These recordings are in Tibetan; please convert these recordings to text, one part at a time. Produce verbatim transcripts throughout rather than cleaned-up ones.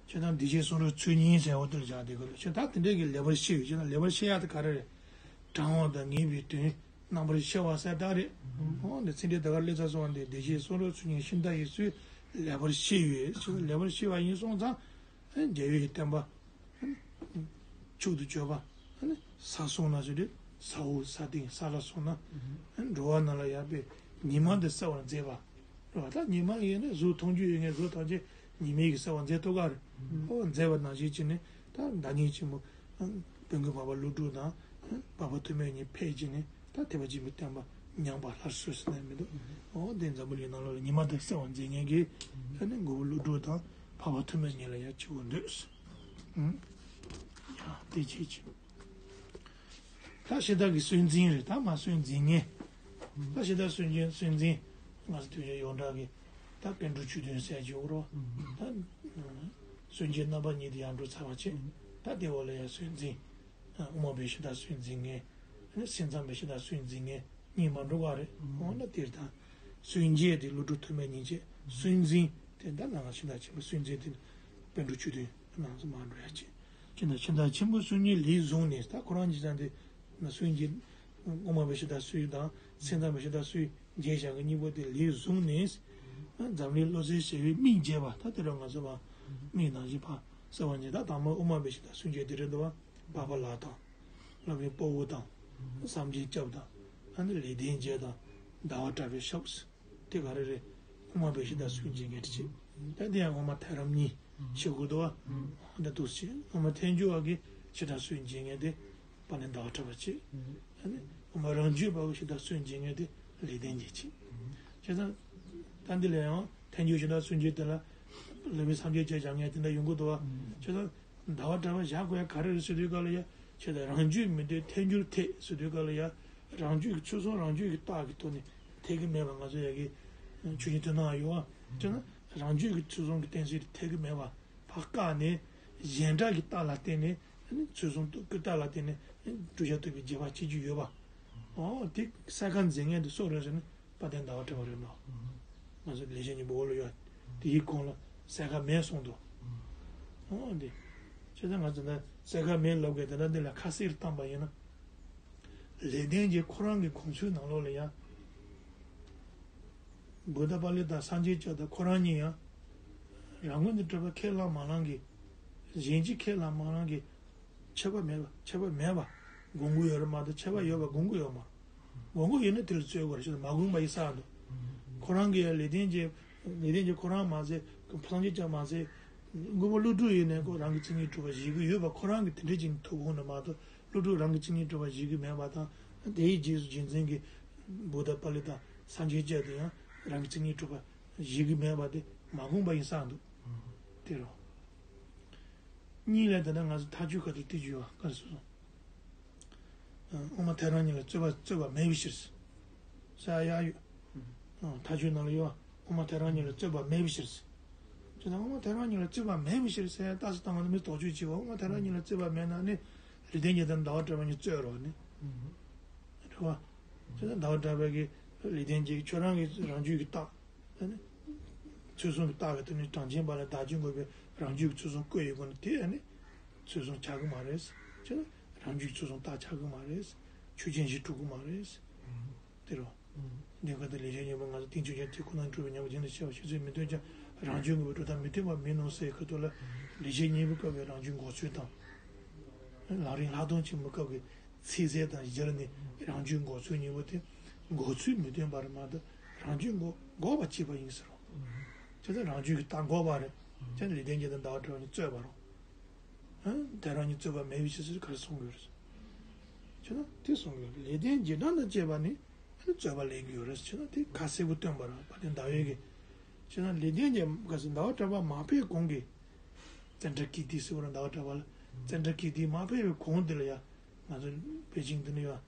ཁྱེད་རང་བདེ་གཤེགས་གསུང་རབ་ཚུལ་གཉིས་ཟེར་བ་དེ་ལ་བཞག་དེ་ག་ལ་ཁྱེད་ད་དེ་འདྲས་ཀྱི་ལེགས་པར་ཤེས་ཡོད་ཁྱེད་རང་ལེགས་པར་ཤེས་ཡག་དེ་ག་རེ་རེད། དྲང་བ་དང་ངེས་པའི་དོན་རྣམ་པར་ཤེས་པ་ཟེར་དག་རེད། འོ་འདི་ཚིག་འགྲེལ་དེ་གར་སླེབས་ཚར་སོང་བ་འདི་བདེ་གཤེགས་གསུང་རབ་ཚུལ་གཉིས་ཤིང་རྟ་ཡི་ཚུལ་ལེགས་པར་ཤེས་ཡོད་ལེགས་པར་ཤེས་པ་ཡིན་སོང་ཙང་། རྒྱལ་བའི་བསྟན་པ། མཆོག་ཏུ་གྱུར་པ། ས་སོང་ན་ཟེར་དུས་ས་འོག་ས་སྟེང་ས་ལ་སོང་ན། འགྲོ་བ་རྣམས་ལ་ཡང་པའི་ཉི་མ་འདི་གསལ་བར་མཛད་པ། རེད་བ། ད་ཉི་མ་ཡིན་ན་གཟུགས་མཐོང་རྒྱུ་ཡོད་ངེས་གཟུགས་ཐམས་ཅད་ཉི་མའི་གི་གསལ་བར་མཛད་ཐུབ་ག་རེད། ཨོ་མཛད་པ་ནང་བཞིན་བྱས་ནས་ད་ཟླ་ཉིན་ཆེན་མོ། བོན་སྐུ་འཕགས་པ་ཀླུ་སྒྲུབ་དང་། འཕགས་པ་ཐོགས་མེད་གཉིས་ཕེབས་བྱས་ནས་ད་ཐེག་པ་ཆེན་པོའི་བསྟན་པ་ཉམས་པ་སླར་གསོ་ཟེར་ནས་མི་འདུག་ཨོ་དེ་འཛམ་བུ་གླིང་ནང་ལོགས་ལ་ཉི་མ་འདི་གསལ་བར་མཛད་མཁན་གྱི། ཨ་ནི་མགོན་པོ་ཀླུ་སྒྲུབ་དང་འཕགས་པ་ཐོགས་མེད་གཉིས་ལ་ཡང་ཆེ་བོ་འདོད། ཡ་དེ་བྱེད་ཅིང་། ད་ཤིང་རྟ་གི་སྲོལ་འཛིན་རེད་ད་མ་སྲོལ་འཛིན་མཁན། ད་ཤིང་རྟ་སྲོལ་འཛིན་སྲོལ་འཛིན། ང་ཚོ་དུས་རྒྱུན་ཡོངས་གྲགས་ཀྱི་ད་པཎ་གྲུབ་ཆོས་བདུན་ཟེར་གྱི་ཡོད་རོ། ད་སྲོལ་འབྱེད་རྣམ་པ་གཉིས་དེ་ཡར་འགྲོ་ཚར་བ་བྱས། ད་དེ་འོག་ལ་ཡང་སྲོལ་འཛིན། དབུ་མ་པའི་ཤིང་རྟ་སྲོལ་འཛིན་མཁན། སེམས་ཙམ་པའི་ཤིང་རྟ་སྲོལ་འཛིན་མཁན་གཉིས་མ་འགྲོ་ག་རེད། འོ་ན་དེར་ད་སྲོལ་འབྱེད་དེ་ཀླུ་སྒྲུབ་ཐོགས་མེད་གཉིས་བྱས་སྲོལ་འཛིན་དེ་ད་ནང་ཤིང་རྟ་ཆེན་པོ་སྲོལ་འཛིན་དེ་པཎ་གྲུབ་ཆོས་བདུན་ནང་ཚོ་མ་འགྲོ་ཡ་བྱས། ཅི་ན་ཤིང་རྟ་ཆེན་པོ་སྲོལ་གཉིས་ལས་བཟུང་ནས་ད་ཁོ་རང་གི་ཅང་དེ་ན་སྲོལ་འབྱེད། དབུ་མ་པའི་ཤིང་རྟ་སྲོལ་དང་སེམས་ཙམ་པའི་ཤིང་རྟ་སྲོལ་འབྱེད་བྱ་གི་གཉིས་པོ་དེ་ལས་བཟུང་ནས། འཛམ་གླིང་བློ་གསལ་ཞི་བའི་མིག་འབྱེད་པ་ད་དེ་རུ་ང་ཚོ་བ་མིག་ནང་བཞིན་ཕ་གསལ་བ་ཉིད་ད་དང་པོ་དབུ་མ་པའི་ཤིང་རྟ་སྲོལ་འབྱེད་དེ་རེད་འདུག་བ། འཕགས་པ་ལྷ་དང་། སློབ་དཔོན་དཔའ་བོ་དང་། བསམ་གཏན་སྐྱབས་དང་། ཨ་ནི་ལེགས་ལྡན་འབྱེད་དང་། ཟླ་བ་གྲགས་པའི་ཞབས། དེ་ག་རེ་རེད། དབུ་མ་པའི་ཤིང་རྟ་སྲོལ་འབྱེད་མཁན་དེ་བྱས། ད་དེ་ཡང་དབུ་མ་ཐལ་རམ་གཉིས་ཤེས་དགོས་འདུག་བ། འདི་འདུག་སེ་བྱས་དབུ་མ་ཐལ་འགྱུར་བ་གི་ཤིང་རྟ་སྲོལ་འབྱེད་མཁན་དེ། དཔལ་ལྡན་ཟླ་བ་གྲགས་པ་བྱས། ཨ་ནི་དབུ་མ་རང་རྒྱུད་པ་གི་ཤིང་རྟ་སྲོལ་འབྱེད་མཁན་དེ་ལེགས་ལྡན་འབྱེད་བྱས། བྱས་ཙང་། ད་འདི་ལ་ཡང་ཐལ་འགྱུར་ཤིང་རྟ་སྲོལ་འབྱེད་དེ་ལ། ལུས་པའི་སངས་རྒྱས་བྱས་བྱ་ངན་དེ་འདྲ་ཡོང་གི་འདུག་བ། བྱས་ཙང་། ཟླ་བ་གྲགས་པ་བཞག་དགོས་ཡ་ག་རེ་རེད་ཟེར་དུས་སྐབས་ལ་ཡ། ཁྱེད་ལ་རང་རྒྱུད་མི་འཐད་ཐལ་འགྱུར་འཐད་ཟེར་དུས་སྐབས་ལ་ཡ། རང་རྒྱུད་ཀྱི་ཚུལ་གསུམ་རང་རྒྱུད་ཀྱི་རྟགས་ཀྱི་ཐོག་ནས་འཐད་ཀྱི་མེད་པ་ང་ཚོ་ཡ་གི་ཆོས་ཉིད་དོན་སྣང་ཡོད་བ། བྱས་ན་རང་རྒྱུད་ཀྱི་ཚུལ་གསུམ་གྱི་གཏན་ཚིགས་དེ་འཐད་ཀྱི་མེད་པ་ཕར་བཀག་ནས་གཞན་དག་གི་རྟགས་ལ་བརྟེན་ནས་ཚུལ་གསུམ་རྟོགས་ཀྱི་རྟགས་ལ་བརྟེན་ནས་བསྒྲུབ་བྱ་རྟོགས་པའི་རྗེས་དཔག་བྱེད་ཀྱི་ཡོད་པ། འོ་དེ་གསལ་ཁ་འཛིན་མཁན་དེ་སུ་རེད་ཟེར་ན། དཔལ་ལྡན་ཟླ་བ་གྲགས་པ་རེད་ལོ། ང་ཚོ་ལེགས་བཤད་སྙིང་པོ་འོག་ལ་ཡོད། དེའི་གོང་ལ་གསལ་ཁ་མེད་གསུངས་འདུག་འོ་འདི། བྱས་ཙང་ང་ཚོ་ད་གསལ་ཁ་མེད་ལབ་དགོས་དེ་འདྲ་འདི་ལ་ཁ་གསལ་བཏང་པ་ཡིན་ན། ལེགས་ལྡན་གྱི་ཁོ་རང་གི་དགོངས་ཚུལ་ནང་ལོགས་ལ་ཡང་། བུདྡྷ་པཱ་ལི་ཏ་སངས་རྒྱས་ཆགས་དང་ཁོ་རང་ཉིད་ཡང་། རང་ངོས་ནས་གྲུབ་པ་ཁས་བླངས་མ་བླངས་ཀྱི། གཞན་གྱིས་ཁས་བླངས་མ་བླངས་ཀྱི། ཁྱད་པར་མེད་པ་ཁྱད་པར་མེད་པ། དགོངས་ཀྱི་ཡོད་རེད་མ་གཏོགས་ཁྱད་པར་ཡོད་པ་དགོངས་ཀྱི་ཡོད་མ་རེད། དགོངས་ཀྱི་ཡོད་ན་དེ་ལ་རྩོད་དགོས་རེད་ཞེས་མ་དགོངས་པ་ཡིན་ས་འདུག་ཁོ་རང་གིས་ཡང་ལེགས་ལྡན་གྱི་ལེགས་ལྡན་གྱི་ཁོ་རང་མ་ཟད་སངས་རྒྱས་ཀྱང་མ་ཟད། མགོན་པོ་ཀླུ་སྒྲུབ་ཡིན་ནའི་ཁོ་རང་གི་མཚན་ཉིད་གྲུབ་པ་བཞེད་ཀྱི་ཡོད་པ་ཁོ་རང་གི་དེ་འདྲ་ཅིག་ཐུགས་དགོངས་ནས་མ་གཏོགས་ཀླུ་སྒྲུབ་རང་གི་མཚན་ཉིད་གྲུབ་པ་བཞེད་ཀྱི་མེད་པ་དང་དེའི་རྗེས་སུ་རྗེས་འཛིན་གྱི་བུདྡྷ་པཱ་ལི་ཏ་སངས་རྒྱས་བཅས་དེ་ཡང་རང་གི་མཚན་ཉིད་གྲུབ་པ་བཞེད་ཀྱི་མེད་པ་དེ་མ་དགོངས་པ་ཡིན་ས་འདུག་དེ་རུ། གཉིས་ལས་ད་ལྟ་ང་ཚོ་ཐག་གཅོད་ག་དུས་བལྟས་རྒྱུ་ཡོད་ག་རེ་སོ་སོ། དབུ་མ་ཐལ་རང་ཉིད་ལ་རྩོད་པ་རྩོད་པ་མེད་པའི་ཕྱིར། ས་ཡ་ཡོད། ཐག་གཅོད་ནང་ལ་ཡོད། དབུ་མ་ཐལ་རང་ཉིད་ལ་རྩོད་པ་མེད་པའི་ཕྱིར། ཅེ་ན་དབུ་མ་ཐལ་རང་ཉིད་ལ་རྩོད་པ་མེད་པའི་ཕྱིར་ཟེར་ཏག་ཏག་ང་ཚོ་མི་དོགས་གཅོད་བྱེད་པ་དབུ་མ་ཐལ་རང་ཉིད་ལ་རྩོད་པ་མེད་ན་ནི་ལེགས་ལྡན་འབྱེད་དང་ཟླ་བ་གྲགས་པ་གཉིས་རྩོད་རོགས་ནི། རེད་བ། ཅེ་ན་ཟླ་བ་གྲགས་པ་གིས་ལེགས་ལྡན་འབྱེད་ཁྱོད་རང་གི་རང་རྒྱུད་ཀྱི་རྟགས། ཚུལ་གསུམ་གྱི་རྟགས་ཀྱི་སྟེང་ནས་གྲངས་ཅན་པ་ལ་བདག་རྐྱེན་དགོས་པའི་རང་རྒྱུད་ཀྱི་ཚུལ་གསུམ་བཀོད་ཡོད་དགོས་ན་དེ་ཨ་ནི་ཚུལ་གསུམ་ཆགས་ཀྱི་མ་རེད། ཅེ་ན་རང་རྒྱུད་ཀྱི་ཚུལ་གསུམ་རྟགས་ཆགས་ཀྱི་མ་རེད། ཆོས་ཅན་བཞི་གྲུབ་ཀྱི་མ་རེད། དེ་རུ། འདི་ག་དེ་ལས་བྱེད་ཉན་པ་ང་ཚོ་རྟིང་ཆོས་ཅན་དེ་ཁོ་ན་གྲུབ་པའི་ཉམས་པ་རྒྱུན་དུ་ཤེས་པ་ཤེས་ཚོད་མི་སྟོན་ཀྱང་རང་རྒྱུད་དངོས་པོའི་གྲུབ་མཐའ་མི་སྟོན་པ་མིན་ནོ་ཟེར་ཁ་ཐུག་ལ་ལས་བྱེད་ཉན་པའི་སྐབས་ཀྱི་རང་རྒྱུད་འགོག་ཚུལ་དང་། ལམ་རིམ་ལྷག་མཐོང་ཆེན་མོའི་སྐབས་ཀྱི་ཚིག་གསལ་དང་སྦྱར་ནས་རང་རྒྱུད་འགོག་ཚུལ་གཉིས་པོ་དེ་འགོག་ཚུལ་མི་སྟོན་པ་རེད་མ་གཏོགས་རང་རྒྱུད་འགོག་འགོག་པ་གཅིག་པ་ཡིན་ཟེར་རོ། བྱས་ཙང་རང་རྒྱུད་ཀྱི་རྟགས་འགོག་པ་རེད། བྱས་ཙང་ལེགས་ལྡན་འབྱེད་དང་ཟླ་བ་གྲགས་པ་གཉིས་རྩོད་པ་རོ། ཨ། དེ་རང་ཉིད་རྩོད་པ་མེད་པའི་ཕྱིར་ཟེར་ག་རེ་གསུང་གི་ཡོད་རེད། བྱས་ན་དེ་གསུང་གི་ཡོད་རེད། ལེགས་ལྡན་འབྱེད་གྲངས་དང་བཅས་པ་ནི་ཨ་ནི་རྩོད་པ་ལེན་གྱི་ཡོད་རེད། བྱས་ན་དེ་ཁ་གསལ་པོ་སྟོན་པ་རང་དཔལ་ལྡན་ཟླ་བའི་གི། བྱས་ན་ལེགས་ལྡན་འབྱེད་ག་ཟེར་ཟླ་བ་གྲགས་པ་མ་ཕེབས་གོང་གི། ཙནྡྲ་ཀིརྟི་ཟེར་བ་རང་ཟླ་བ་གྲགས་པ་ལ། ཙནྡྲ་ཀིརྟི་མ་ཕེབས་པའི་གོང་དེ་ལ་ཡ། ང་ཚོ་པེ་ཅིང་འདི་ནས་ཡོད།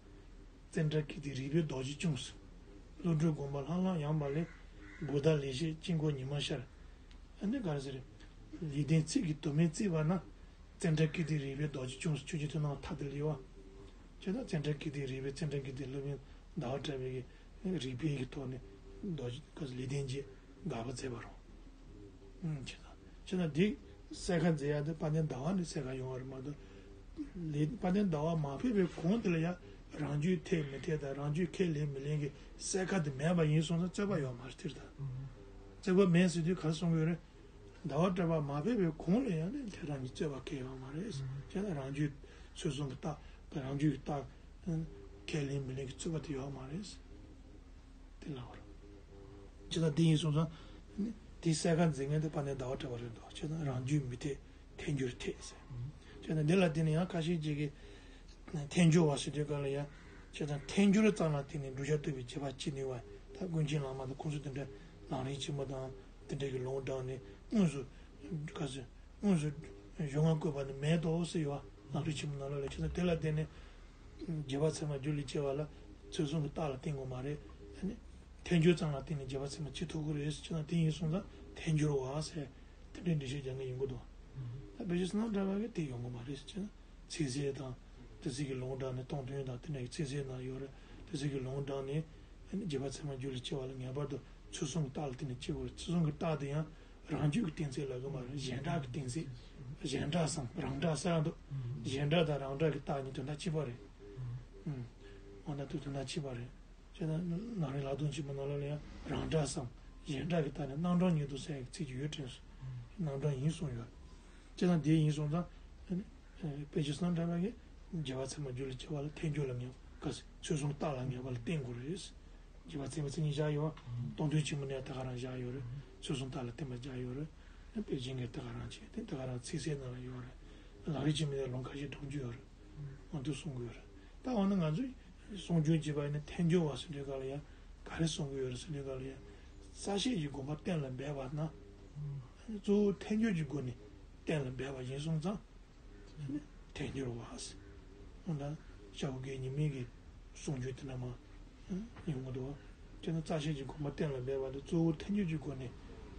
ཙནྡྲ་ཀིརྟི་རིག་པའི་རྡོ་རྗེ་ཅུང་ཟེར། ཀླུ་སྒྲུབ་དགོངས་པ་ལྷང་ལྷང་ཡངས་པ་ལས། བུདྡྷ་ལེགས་བཤད་དཀྱིལ་འཁོར་ཉི་མ་ཤར། ཨ་ནི་ག་རེ་ཟེར། ལེགས་ལྡན་ཚིག་གི་དུ་མས་བརྩིས་པ་ན། ཙནྡྲ་ཀིརྟི་རིག་པའི་རྡོ་རྗེ་ཅུང་ཟེར་ཆོས་ཀྱི་མཐུ་ནང་ཐ་དད་ལ་ཡོད་པ། བྱས་ན་ཙནྡྲ་ཀིརྟི་རིག་པའི་ཙནྡྲ་ཀིརྟི་སློབ་དཔོན་ཟླ་བ་གྲགས་པའི་གི་རིག་པའི་གི་ཐོག་ནས་རྡོ་རྗེ་ལེགས་ལྡན་འབྱེད་དགག་པ་མཛད་པ་རེད། ཨུམ། བྱས་ན་བྱས་ན་འདི་ གསལ་ཁ་མཛད་ཡ་དེ་དཔལ་ལྡན་ཟླ་བ་ནས་གསལ་ཁ་ཡོང་བ་རེད་མ་གཏོགས། ལས་དཔལ་ལྡན་ཟླ་བ་མ་ཕེབས་པའི་གོང་དེ་ལ་ཡང་རང་རྒྱུད་འཐད་མི་འཐད་དང་རང་རྒྱུད་ཁས་ལེན་མི་ལེན་གྱི་གསལ་ཁ་དེ་མེད་པ་ཡིན་སོང་ཙང་རྩོད་པ་ཡོད་མ་རེད་དེ་ལྟར། རྩོད་པ་མེད་ཟེར་དུས་ག་རེ་གསུང་གི་ཡོད་རེད། ཟླ་བ་གྲགས་པ་མ་ཕེབས་པའི་གོང་ལ་ཡང་ནི་དེ་རང་གི་རྩོད་པ་གལ་ཡོད་མ་རེད། བྱས་ན་རང་རྒྱུད་ཚུལ་གསུམ་གྱི་རྟགས་དང་རང་རྒྱུད་ཀྱི་རྟགས་ཁས་ལེན་མི་ལེན་གྱི་རྩོད་པ་དེ་ཡོད་མ་རེད། དེ་ལ་བར། ཇི་ལྟར་དེ་ཡིན་སོང་ཙང་། དེའི་གསལ་ཁ་འཛིན་མཁན་དེ་དཔལ་ལྡན་ཟླ་བ་གྲགས་པ་རེད་འདུག་ཇི་ལྟར་རང་རྒྱུད་མི་འཐད་ཐལ་འགྱུར་འཐད་ཟེར། ཇི་ལྟར་འདི་ལ་བརྟེན་ནས་ཡང་ཁ་ཤས་ཅིག་གིས། ཐལ་འགྱུར་བ་ཟེར་དུས་སྐབས་ལ་ཡང་། ཇི་ལྟར་ཐལ་འགྱུར་ཙམ་ལ་བརྟེན་ནས་བསྒྲུབ་བྱ་རྟོགས་པའི་རྗེས་དཔག་ཅི་ནུས་པ་ད་ཀུན་མཁྱེན་བླ་མ་དང་ཁོང་ཚོ་དེ་འདྲ་ལམ་རིམ་ཆེན་མོ་དང་དེ་འདྲ་གི་ལུང་དྲངས་ནས་དངོས་སུ། ག་ཚོད། དངོས་སུ་གཞུང་ལ་བཀོད་པ་ནི་མེད་དོ་ཟེར་ཡོད་ལམ་རིམ་ཆེན་མོ་ནང་ལོགས་ལ་ཁྱེད་ཚོ་དེ་ལ་བརྟེན་ནས་རྗེས་དཔག་ཚད་མ་རྒྱུ་ལས་སྐྱེ་བ་ལ་ཚུལ་གསུམ་གྱི་རྟགས་ལ་བརྟེན་དགོས་མ་རེད། ཨ་ནི་ཐལ་འགྱུར་ཙམ་ལ་བརྟེན་ནས་རྗེས་དཔག་ཚད་མ་སྐྱེ་ཐུབ་ཀྱི་རེད་ཟེར་ན་དེ་ཡིན་སོང་ཙང་ཐལ་འགྱུར་བ་ཟེར་དེ་འདྲའི་འགྲེལ་བཤད་རྒྱག་མཁན་ཡོང་གི་འདུག་ད་བེད་སྤྱོད་སུ་ནང་འདྲ་བ་གི་དེ་ཡོང་གི་མ་རེད་ཟེར་ན་ཚིག་གསལ་དང་དེ་ཚིག་གི་ལུང་དྲངས་ནས་སྟོང་ཐུན་དང་དེ་འདྲ་གི་ཚིག་གསལ་ནང་ཡོད་རེད། དེ་ཚིག་གི་ལུང་དྲངས་ནས་ཨ་ནི་རྗེས་དཔག་ཚད་མ་རྒྱུ་ལས་སྐྱེ་བ་ལ་ངེས་པར་དུ་ཚུལ་གསུམ་གྱི་རྟགས་ལ་བརྟེན་ནས་སྐྱེ་དགོས་རེད། ཚུལ་གསུམ་གྱི་རྟགས་དེ་ཡང་། རང་རྒྱུད་ཀྱི་གཏན་ཚིགས་ལ་གོ་མ་རེད། གཞན་གྲགས་ཀྱི་གཏན་ཚིགས། གཞན་གྲགས་སམ་རང་གྲགས་ཟེར་ཡ་འདུག་གཞན་གྲགས་དང་རང་གྲགས་ཀྱི་རྟགས་གཉིས་དོན་དག་གཅིག་པ་རེད། ཨང་། འོ་ན་དེ་དོན་དག་གཅིག་པ་རེད། བྱས་ན་ནང་རིག་ལག་རྡུམ་ཆེན་མོ་ནང་ལོགས་ལ་ཡང་རང་གྲགས་སམ་གཞན་གྲགས་ཀྱི་རྟགས་ནི་རྣམ་གྲངས་ཉིད་དུ་ཟེར་ཡག་གི་ཚིག་ཅིག་ཡོད་དྲན་སོང་། རྣམ་གྲངས་ཡིན་གསུངས་ཡོད། བྱས་ན་དེ་ཡིན་སོང་ཙང་། དཔེ་ཆ་སྣ་འདྲ་བ་གི་རྗེས་དཔག་ཚད་མ་རྒྱུ་ལས་སྐྱེ་བ་ལ་ཐལ་འགྱུར་ལ་ངེས་པ་ག་ཚོད་ཚུལ་གསུམ་རྟགས་ལ་ངེས་པ་ལ་བརྟེན་དགོས་རེད། རྗེས་དཔག་ཚད་མ་མཚན་ཉིད་བཞག་ཡོད། སྟོང་ཐུན་ཆེན་མོ་ནས་ད་ག་རང་བཞག་ཡོད་རེད། ཚུལ་གསུམ་རྟགས་ལ་བརྟེན་པ་བཞག་ཡོད་རེད། དཔེ་རྒྱན་གྱི་ད་ག་རང་བྱས་ཏེ་ད་ག་རང་ཚིག་གསལ་ནང་ལ་ཡོད་རེད། ལམ་རིམ་ཆེན་མོ་ནས་ལུང་ཁ་ཤས་དྲངས་རྒྱུ་ཡོད་རེད། འོ་འདུག་གསུང་གི་ཡོད་རེད། ད་འོ་ན་ང་ཚོས་གསུང་རྒྱུན་བྱས་པ་ཡིན་ན་ཐལ་འགྱུར་བ་ཟེར་དུས་སྐབས་ལ་ཡང་ག་རེ་གསུང་གི་ཡོད་རེད་ཟེར་དུས་སྐབས་ལ་ཡང་། རྩ་ཤེས་ཀྱི་སྒོམ་པ་གཏན་ལ་འབེབས་པ་ན། གཙོ་བོ་ཐལ་འགྱུར་གྱི་སྒོ་ནས་གཏན་ལ་འབེབས་པ་ཡིན་སོང་ཙང་། ཐལ་འགྱུར་བ་ཟེར། འོ་ན་ཤཱཀྱ་མུ་ནེ་ཉི་མའི་གི་གསུང་རྒྱུན་དེ་འདྲ་མ་ཡོང་གི་འདུག་དེ་ནི་རྩ་ཤེས་ཀྱི་སྒོམ་པ་གཏན་ལ་འབེབས་པ་དེ་གཙོ་བོ་ཐལ་འགྱུར་གྱི་སྒོ་ནས་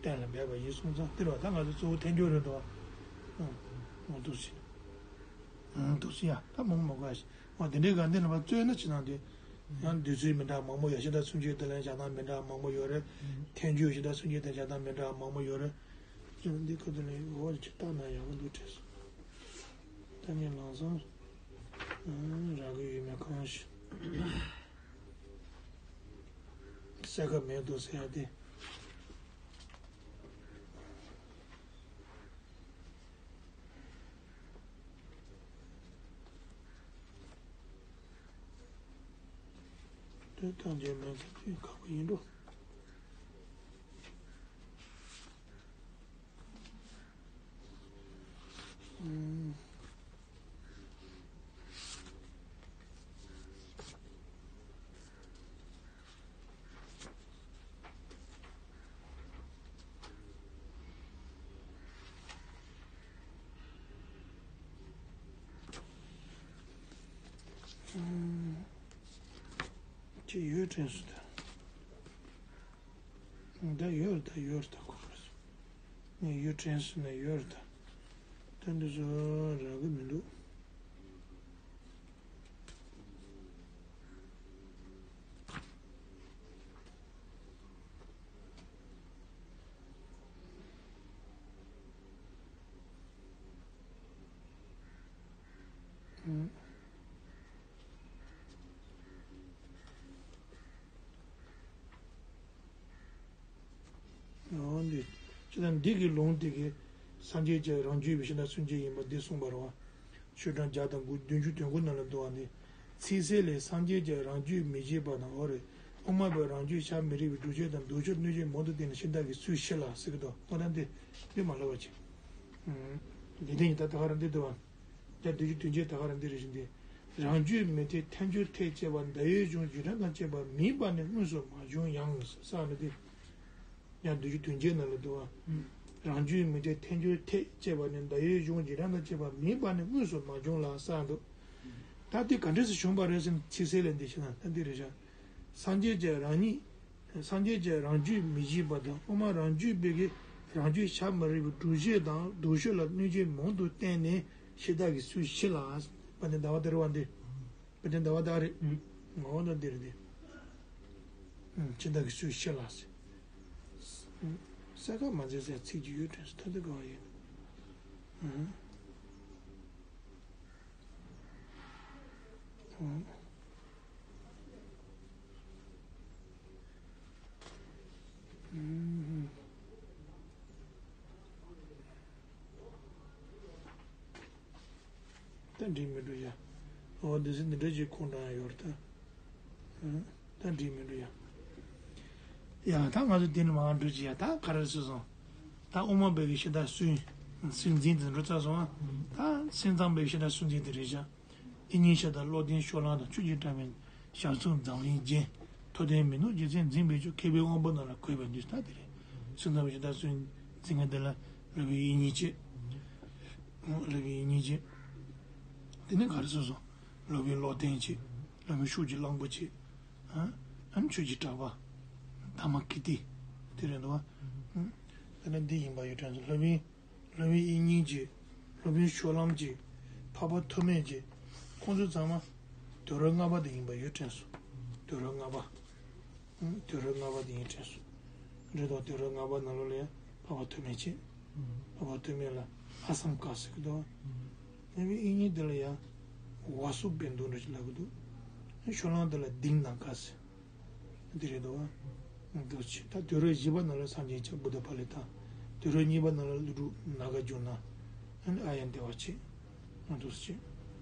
གཏན་ལ་འབེབས་པ་ཡིན་སོང་ཙང་དེ་རེད་བ། ད་ང་ཚོ་གཙོ་བོ་ཐལ་འགྱུར་རེད་འདུག་ཨང་། འོ་འདུག་སེ། ཨང་། འདུག་སེ་ཡ། ད་མང་མང་གོ་ཡ་ཞིག་འོ་དེ་འདྲའི་ག་འདི་ནང་པ་རྩོད་ན་ཅི་ནང་དེ། ཡང་འདོད་ཚུལ་མི་འདྲ་མང་པོ་ཡོད། གཞི་བདག་མཚན་ཉིད་དེ་ལ་བཞག་སྟངས་མི་འདྲ་མང་པོ་ཡོད་རེད། ཐལ་འགྱུར་གཞི་བདག་མཚན་ཉིད་དེ་བཞག་སྟངས་མི་འདྲ་མང་པོ་ཡོད་རེད། ཅི་ནང་འདི་ཁོ་དེ་ནས་འོ་ཅི་ལྟ་ན་ཡག་པོ་འདུག་དྲན་སོང་། ད་ངས་ལམ་སང་། ཨང་། རག་གི་ཡོད་མེད་གང་ཤེས། གསལ་ཁ་མེད་འདུག་ཟེར་ཡ་དེ། དེ་ཐམས་ཅད་མེད་ཚུལ་དེ་ཁག་པོ་ཡིན་འགྲོ། ཨང་། ཅི་ཡོད་དྲན་སོང་ད། ད་ཡོད་རེད་ད། ཡོད་རེད་ད། ཁོ་རེད། ངས་ཡོད་དྲན་སོང་ན་ཡོད་རེད་ད། ད་འདི་ཚོ་རག་གི་མི་འདུག་ཨང་། འོ་འདི། ཅི་ལྟར་འདི་གི་ལུང་དེ་གིས་སངས་རྒྱས་ཀྱི་རང་རྒྱུད་པའི་གཞི་བདག་མཚན་ཉིད་ཡིན་པ་འདི་གསུངས་པ་རེད་བ། ཆོས་གྲངས་བརྒྱ་དང་དགུ། བདུན་ཅུ་དོན་དགུ་ནང་ལ་འདུ་བ་ནི། ཚིག་གསལ་ལས་སངས་རྒྱས་ཀྱི་རང་རྒྱུད་མི་བཞེད་པ་དང་། འོ་རེད། དབུ་མ་པའི་རང་རྒྱུད་བྱ་མི་རིགས་པའི་སྒྲུབ་བྱེད་དང་མདོ་ཕྱོགས་གནོད་བྱེད་མང་དུ་བསྟན་ནས་ཤིང་རྟ་གི་ཚུལ་ཤེས་ལ་ཟེར་གི་འདུག་འོ་ན་འདི། འདི་མ་ལབ་པ་བྱེད། འདི་འདི་ཡིན་ད་ད་ག་རང་འདི་འདུག་བ། ད་བདུན་ཅུ་དོན་གཅིག་ད་ག་རང་འདི་རེད་ཤིང་འདི། རང་རྒྱུད་མི་འཐད་ཐལ་འགྱུར་འཐད་ཅེས་པ་འདའ་ཡོད་གཞུང་རྗེས་འབྲང་དང་བཅས་པ་མིན་པ་ནི་དངོས་སུ་མ་བྱུང་ཡང་ཟེར་ནི་འདི། ཡང་བདུན་ཅུ་དོན་གཅིག་ནང་ལ་འདུག་བ། རང་རྒྱུད་མི་འཐད་ཐལ་འགྱུར་འཐད་ཅེས་པ་ནི་འདའ་ཡོད་གཞུང་རྗེས་འབྲང་དང་བཅས་པ་མིན་པ་ནི་དངོས་སུ་མ་བྱུང་ལ་ཟེར་འདུག་ད་འདི་ག་འདྲས་སུ་བྱུང་བ་རེད་ཟེར་ན་ཚིག་གསལ་ལས་འདི་ཤེས་ན་ད་འདི་རེད་ཤག་སངས་རྒྱས་ཀྱི་རང་ཉིད། སངས་རྒྱས་ཀྱི་རང་རྒྱུད་མི་བཞེད་པ་དང་དབུ་མ་རང་རྒྱུད་པའི་གི་རང་རྒྱུད་བྱ་མི་རིགས་པའི་སྒྲུབ་བྱེད་དང་མདོ་ཕྱོགས་ལ་གནོད་བྱེད་མང་དུ་བསྟན་ནས་ཤིང་རྟ་གི་ཚུལ་ཤེས་ལ། དཔལ་ལྡན་ཟླ་བ་དེ་རེད་བ་འདི། དཔལ་ལྡན་ཟླ་བ་དེ་རེད། ངོ་བོ་དང་འདི་རེད་འདི། ཤིང་རྟ་གི་ཚུལ་ཤེས་ལ་ཟེར། གསལ་ཁ་མ་མཛད་ཟེར་ཚིག་ཅིག་ཡོད་དྲན་སོང་། ད་འདི་ག་བ་ཡིན། ད་འགྲིག་མི་འགྲོ་ཡ། ཨོ་འདི་སེ་འདི་འདྲ་ཅིག་ཁོང་འདྲ་ཡོད་རེད་ད། ད་འགྲིག་མི་འགྲོ་ཡ། ཡ་ད་ང་ཚོ་འདི་ནས་མར་འགྲོ་ཅིག་ཡ། ད་ག་རེ་སོ་སོང་། ད་དབུ་མ་པའི་གི་ཤེས་དང་སུན། སུན་འཛིན་དེ་འགྲོ་ཚར་སོང་ཨ། ད་སེམས་ཙམ་པའི་ཤེས་དང་སུན་འཛིན་དེ་རེད་ཤག་དབྱིག་གཉེན་ཤེས་དང་བློ་ལྡན་ཕྱོགས་གླང་དང་། ཆོས་ཀྱི་གྲགས་པའི་ཞར་ཚུགས་འཛམ་གླིང་རྒྱན། མཐོ་ལྡན་མི་ནུབ་རྗེ་བཙུན་འཛིན་པའི་མཆོག་མཁས་པའི་དབང་པོ་རྣམས་ལ་གུས་པས་འདུད། ད་དེ་རེད། སེམས་ཙམ་པའི་ཤེས་དང་སུན་འཛིན་མཁན་དེ་ལ་སློབ་དཔོན་དབྱིག་གཉེན་བྱེད། སློབ་དཔོན་དབྱིག་གཉེན་བྱེད། དེ་ནས་ག་རེ་སོ་སོ། སློབ་དཔོན་བློ་ལྡན་བྱེད། སློབ་དཔོན་ཤུགས་ཀྱི་གླང་པོ་བྱེད། ཨ་ནི་ཆོས་ཀྱི་གྲགས་པ། དྷརྨ་ཀིརྟི། དེ་རེད་འདུག་བ། དེ་ནས་འདི་ཡིན་པ་ཡོད་དྲན་སོང་། སློབ་དཔོན། སློབ་དཔོན་དབྱིག་གཉེན་བྱེད། སློབ་དཔོན་ཕྱོགས་གླང་བྱེད། འཕགས་པ་ཐོགས་མེད་བྱེད། ཁོང་ཚོ་ཚང་མ་དུས་རབས་ལྔ་པ་དེ་ཡིན་པ་ཡོད་དྲན་སོང་། དུས་རབས་ལྔ་པ། ཨང་། དུས་རབས་ལྔ་པ་དེ་ཡིན་དྲན་སོང་། རེད་དོ། དུས་རབས་ལྔ་པ་ནང་ལོགས་ལ་ཡང་འཕགས་པ་ཐོགས་མེད་བྱེད། འཕགས་པ་ཐོགས་མེད་ལ་ཨ་སམ་ཀ་ཟེར་གི་འདུག་སློབ་དཔོན་དབྱིག་གཉེན་དེ་ལ་ཡང་ཝ་སུ་བན་དུ་འདྲ་ཞིག་ལབ་གི་འདུག་ཕྱོགས་གླང་དེ་ལ་དིང་ནང་ཀ་ཟེར། འདི་རེད་འདུག་བ། འདུག་ཅེས། ད་དུས་རབས་བཞི་པ་ནང་ལ་སངས་རྒྱས་ཆ་བུདྡྷ་ཕ་ལི་ཐ། དུས་རབས་གཉིས་པ་ནང་ལ་ཀླུ་སྒྲུབ་ནཱ་ག་ཛྙཱ་ན། ཨ་ནི་ཨཱརྱ་དེ་བ་བྱེད། འདུག་ཅེས།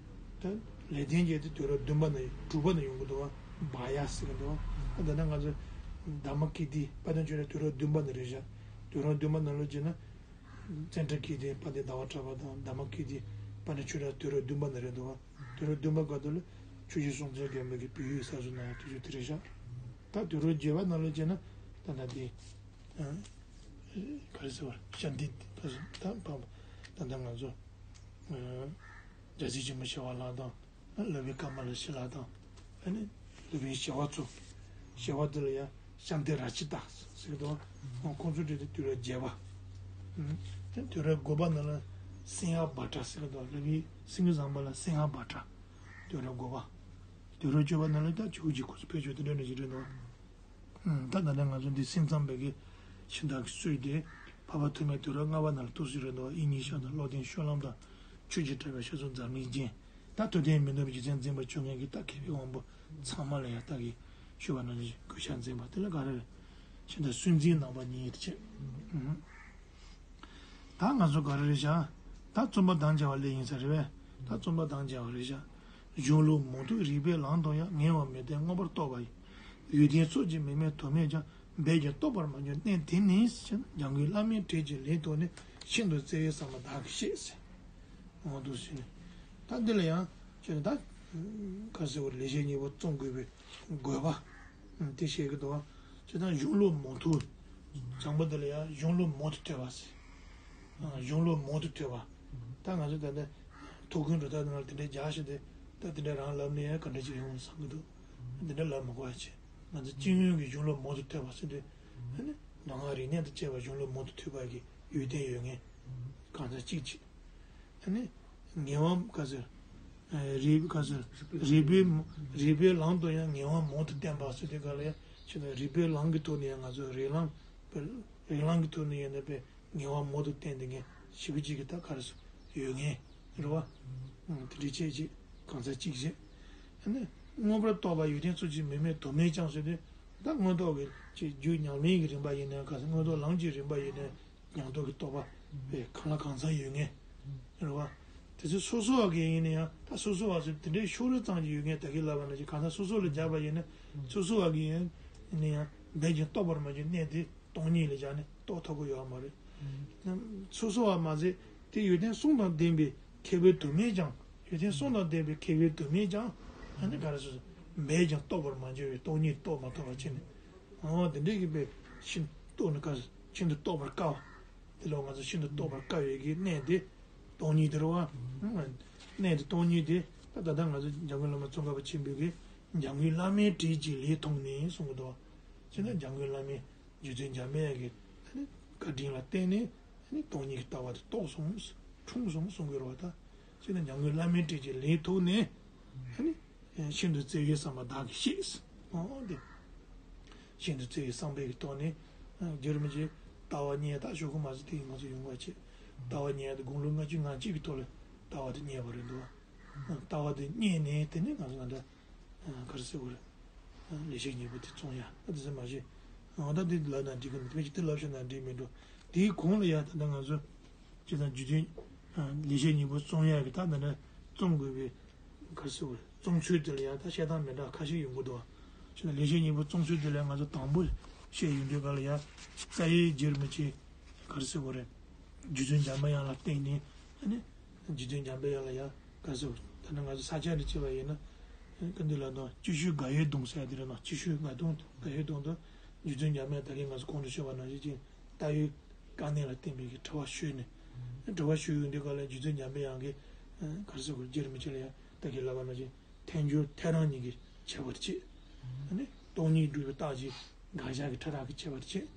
ད་ལེགས་ལྡན་འབྱེད་དེ་དུས་རབས་བདུན་པ་ནས་དྲུག་པ་ནས་ཡོང་གི་འདུག་བ། བྷ་ཡ་ཟེར་གི་འདུག་བ། ད་ད་ལྟ་ང་ཚོ་དྷརྨ་ཀིརྟི། དཔལ་ལྡན་ཆོས་གྲགས་དུས་རབས་བདུན་པ་ནས་རེད་བཞག་དུས་རབས་བདུན་པ་ནང་ལ་བྱས་ན། ཙནྡྲ་ཀིརྟི། དཔལ་ལྡན་ཟླ་བ་གྲགས་པ་དང་དྷརྨ་ཀིརྟི། དཔལ་ལྡན་ཆོས་གྲགས་དུས་རབས་བདུན་པ་ནས་རེད་འདུག་བ། དུས་རབས་བདུན་པ་སྐབས་དུ་ལ་ཆོས་རྗེ་སྲོང་བཙན་སྒམ་པོ་གི་བོད་ཡིག་གསར་བཟོ་གནང་ཡག་དུས་ཚོད་དེ་རེད་ཤག་ད་དུས་རབས་བརྒྱད་པ་ནང་ལ་བྱས་ན་ད་ལྟ་དེ། ཨ། ག་རེ་ཟེར་བ། ཤཱནྟི་ད་ད་ད་ད་ལྟ་ང་ཚོ། ཨ། རྒྱལ་སྲས་ཆེན་པོ་ཞི་བ་ལྷ་དང་། སློབ་དཔོན་ཀ་མ་ལ་ཤཱི་ལ་དང་། ཨ་ནི་སློབ་དཔོན་ཞི་བ་འཚོ། ཞི་བ་དེ་ལ་ཡང་ཤཱནྟི་རཀྵི་ཏ་ཟེར་གི་འདུག་ཁོང་ཚོ་དེ་དུས་རབས་བརྒྱད་པ། ཨ། དེ་དུས་རབས་དགུ་པ་ནང་ལ་སིང་ཧ་བྷ་དྲ་ཟེར་གི་འདུག་སློབ་དཔོན་སེང་གེ་བཟང་པོ་ལ་སིང་ཧ་བྷ་དྲ། དུས་རབས་དགུ་པ། དུས་རབས་བཅུ་པ་ནང་ལ་ད་ཇོ་བོ་རྗེ་སྐུ་ཚེ་ཕེབས་ཆོག་དེ་འདྲ་འདྲ་ཞིག་རེད་འདུག་ཨ། ད་ད་ལྟ་ང་ཚོ་འདི་སེམས་ཙམ་པའི་གི་ཤིང་རྟ་གི་སྲོལ་དེ་འཕགས་པ་ཐོགས་མེད་དུས་རབས་ལྔ་པ་ནང་ལ་ཐུགས་སྲོལ་རེད་འདུག་དབྱིག་གཉེན་ཤེས་དང་བློ་ལྡན་ཕྱོགས་གླང་དང་། ཆོས་ཀྱི་གྲགས་པའི་ཞལ་ཚོ་འཛམ་གླིང་རྒྱན། ད་མཐོ་ལྡན་མི་ནུབ་རྗེ་བཙུན་འཛིན་པ་ཆོས་མཁན་གྱི་ད་མཁས་པའི་དབང་པོ་ཚང་མ་ལ་ཡང་ད་གི་ཞུ་བ་ནང་བཞིན་གུས་ཕྱག་འཛིན་པ་དེ་ལ་ག་རེ་རེད། ཤིང་རྟ་སུན་འབྱིན་ནང་པ་ཉིད་ཡིན་ཏེ་བྱས། ད་ང་ཚོ་ག་རེ་རེད་ཤག་ད་རྩོམ་པ་དང་བཅས་པ་ལས་ཡིན་ས་རེད་པས། ད་རྩོམ་པ་དང་བཅས་པ་རེད་ཤག་གཞུང་ལུགས་མང་དུ་རིགས་པས་བླངས་དང་ཡང་། ངལ་བ་མི་བསྟེན་མངོན་པར་རྟོགས་པ་ཡི། ཡོན་ཏན་ཚོགས་ཀྱིས་མི་དམིགས་དོན་མེད་ཀྱང་། འབད་ཀྱང་རྟོགས་པར་མ་གྱུར་གནད་དེ་ནི། འཇམ་མགོན་བླ་མའི་གྲས་ཀྱི་ལན་ཐོགས་ནས། ཤིན་ཏུ་བརྩེ་བས་བསམ་པ་བདག་གིས་ཤེས་ཟེར། འོ་འདུག་ཟེར་ནས། ད་འདི་ལ་ཡང་ཁྱོད་ད་ག་ཟེར་བ། ལེགས་བཤད་སྙིང་པོ་རྩོམ་དགོས་པའི་དགོས་པ་དེ་བཤད་ཀྱི་འདུག་ཁྱོད་ད་གཞུང་ལུགས་མང་དུ། དང་པོ་འདི་ལ་ཡང་གཞུང་ལུགས་མང་དུ་ཐོས་པ་ཟེར། གཞུང་ལུགས་མང་དུ་ཐོས་པ། ད་ང་ཚོ་ད་ལྟ་ཐུགས་ཁུར་འགྲོ་སྟངས་ནང་ལ་དེ་འདྲའི་རྒྱག་བཞིན་དེ། ད་དེ་འདྲ་རང་ལབ་ནས་ཡང་ག་འདྲ་ཅིག་ཡོང་བསམ་གྱི་འདུག་དེ་འདྲ་ལབ་མི་དགོས་པ་བྱས། ང་ཚོ་སྤྱི་ཡོངས་ཀྱི་གཞུང་ལུགས་མང་དུ་ཐོས་པ་ཟེར་དུས། ཨ་ནི་མདོ་སྔགས་རིག་གནས་དང་བཅས་པ་གཞུང་ལུགས་མང་དུ་ཐོས་པ་གི་ཡོན་ཏན་ཡོད་མཁན་གང་ཟག་གཅིག་བྱས། ཨ་ནི་ངལ་བ་ག་ཟེར། རིགས་ག་ཟེར། རིགས་པས་རིགས་པས་བླངས་དང་ཡང་། ངལ་བ་མང་དུ་བསྟེན་པ་ཟེར་དུས་ག་ལ་ཡང་ཁྱོད་ད་རིགས་པས་བླངས་ཀྱི་ཐོག་ནས་ཡང་ང་ཚོ་རིགས་ལམ། རིགས་ལམ་གྱི་ཐོག་ནས་ཡང་ན་པའི་ངལ་བ་མང་དུ་བསྟེན་དེ་ངས་ཞེ་པོ་ཅིག་གི་ད་ག་རེ་ཟེར་ཡོད་ངེས་རེད་བ། ཨང་། དེ་འདྲའི་བྱས་ཅིག་གང་ཟག་གཅིག་བྱས། ཨ་ནི་མངོན་པར་རྟོགས་པ་ཡོན་ཏན་ཚོགས་ཀྱིས་མི་དམིགས་དོན་མེད་ཀྱང་ཟེར་དུས། ད་མངོན་རྟོགས་ཀྱི་ཅིག་རྒྱུད་ཉམས་ལེན་གྱི་རིམ་པ་ཡིན་ནའང་ག་ཟེར། མངོན་རྟོགས་ལམ་གྱི་རིམ་པ་ཡིན་ནའང་ཉམས་རྟོགས་ཀྱི་རྟོགས་པ་པའི་གང་ལ་གང་འཚམ་ཡོད་ངེས་རེད་བ། དེ་ཚོ་སོ་སོ་བ་གི་ཡིན་ན་ཡང་། ད་སོ་སོ་བ་ཚོ་དེ་འདྲའི་ཤོག་རིལ་ཙམ་ཅིག་ཡོད་ངེས། ད་གིན་ལབ་པ་ནང་བཞིན་གང་ཟག་སོ་སོ་ལ་སྦྱར་བ་ཡིན་ན། སོ་སོ་བ་གི་ཡིན་ན་ཡང་འབད་ཀྱང་རྟོགས་པར་མ་གྱུར་གནད་དེ། སྟོང་ཉིད་ལ་སྦྱར་ནས་རྟོགས་ཐུབ་ཀྱི་ཡོད་མ་རེད། སོ་སོ་བ་མ་ཟད་དེ་ཡོན་ཏན་གསུམ་དང་ལྡན་པའི་མཁས་པའི་དོན་མེད་ཀྱང་། ཡོན་ཏན་གསུམ་དང་ལྡན་པའི་མཁས་པའི་དོན་མེད་ཀྱང་། ཨ་ནི་ག་རེ་ཟེར། འབད་ཀྱང་རྟོགས་པར་མ་གྱུར་པའི་སྟོང་ཉིད་རྟོགས་མ་ཐུབ་པ་བྱས་ནས། འོ་དེ་འདྲའི་གི་པའི་ཤིན་ཏུ་རྟོགས་ནས་ག་ཤིན་ཏུ་རྟོགས་པར་དཀའ་བ། དེ་ལ་ང་ཚོ་ཤིན་ཏུ་རྟོགས་པར་དཀའ་བའི་གི་གནད་དེ་སྟོང་ཉིད་དེ་རེད་བ། གནད་དེ་སྟོང་ཉིད་དེ་ད་ད་ལྟ་ང་ཚོ་འཇམ་མགོན་བླ་མ་ཙོང་ཁ་པ་ཆེན་པོས་གི་འཇམ་མགོན་བླ་མའི་གྲས་ཀྱི་ལན་ཐོགས་ནས་གསུང་གི་འདུག་བ། བྱས་ན་འཇམ་མགོན་བླ་མའི། རྗེ་བཙུན་འཇམ་དཔལ་དབྱངས་ཀྱི་ཨ་ནི་བཀའ་དྲིན་ལ་བརྟེན་ནས། ཨ་ནི་སྟོང་ཉིད་ཀྱི་ལྟ་བ་དེ་རྟོགས་སོང་། འཁྲུངས་སོང་གསུང་གི་རེད་བ་ད། བྱས་ན་འཇམ་མགོན་བླ་མའི་གྲས་ཀྱི་ལན་ཐོགས་ནས། ཨ་ནི་ཤིན་ཏུ་བརྩེ་བས་བསམ་པ་བདག་གིས་ཤེས། འོ་དེ། ཤིན་ཏུ་བརྩེ་བའི་བསམ་པའི་གི་ཐོག་ནས། རྒྱུད་རིན་པོ་ཆེ་ལྟ་བ་གཉིས་ད་ཤོག་གུ་མ་ཟིག་དེ་ང་ཚོ་ཡོང་བ་བྱས། ལྟ་བ་རྙེད་ཡ་དེ་དགུང་ལོ་ལྔ་བཅུ་ང་གཅིག་གི་ཐོག་ལ་ལྟ་བ་དེ་རྙེད་པ་རེད་འདུག་ལྟ་བ་དེ་རྙེད་ནས་དེ་ནས་ང་ཚོ་ད་ལྟ་ག་རེ་ཟེར་དགོས་རེད། ལེགས་བཤད་སྙིང་པོ་དེ་བཙོང་ཡ་ཨ་དེ་ཚོ་མ་བྱེད། ཨ་ད་དེ་ལབ་ན་འགྲིག་གི་མི་འདུག་དེ་ལབ་བཞག་ན་འགྲིག་མི་འདུག་དེའི་གོང་ལ་ཡ་ད་ལྟ་ང་ཚོ་སྤྱིར་བཏང་རྒྱུ་མཚན་ལེགས་བཤད་སྙིང་པོ་བཙོང་ཡ་གི་ད་ད་ལྟ་བཙོང་དགོས་པའི་ག་རེ་ཟེར་དགོས་རེད། བཙོང་ཚུལ་དེ་ལ་ཡང་ད་བཤད་སྟངས་མི་འདྲ་ཁ་ཤས་ཡོང་གི་འདུག་ཅེ་ན་ལེགས་བཤད་སྙིང་པོ་བཙོང་ཚུལ་དེ་ལ་ང་ཚོ་དང་པོ་བཤད་ཡོང་དུས་ག་ལ་ཡང་རྩ་བའི་རྒྱུར་མི་བྱེད་ག་རེ་ཟེར་དགོས་རེད། རྗེ་བཙུན་འཇམ་པའི་དབྱངས་ལ་བརྟེན་ནས་ཨ་ནི་རྗེ་བཙུན་འཇམ་པའི་དབྱངས་ལ་ཡང་ག་རེ་ཟེར་དགོས་རེད། ད་ནི་ང་ཚོ་ས་སྐྱ་ནས་བྱས་པ་ཡིན་ན་ཀུན་འདུས་ལ་དང་སྤྱི་ཤོད་དགའ་བའི་གདུང་ཟེར་ཡ་དེ་རེད་ན་སྤྱི་ཤོད་དགའ་གདུང་དགའ་བའི་གདུང་དུ་རྗེ་བཙུན་འཇམ་དབྱངས་ད་གིན་ང་ཚོ་གོང་དུ་ཞུས་པ་ནང་བཞིན་ཅིག་ལྟ་བའི་དཀའ་གནད་ལ་བརྟེན་པའི་གི་དྲི་བ་ཞུས་ནས། དྲི་བ་ཞུས་ཡོང་དུས་ག་ལ་རྗེ་བཙུན་འཇམ་པའི་དབྱངས་ཀྱིས་ག་རེ་ཟེར་དགོས་རེད། རྒྱལ་བའི་མི་ཆོས་ལ་ཡང་ད་གིན་ལབ་པ་ནང་བཞིན་ཐལ་འགྱུར་ཐལ་རང་གཉིས་ཀྱི་ཁྱད་པར་བྱེད། ཨ་ནི་སྟོང་ཉིད་སྒྲུབ་པའི་རྟགས་ཀྱི་དགག་བྱ་གི་ཕྲ་རགས་ཀྱི་ཁྱད་པར་བྱེད།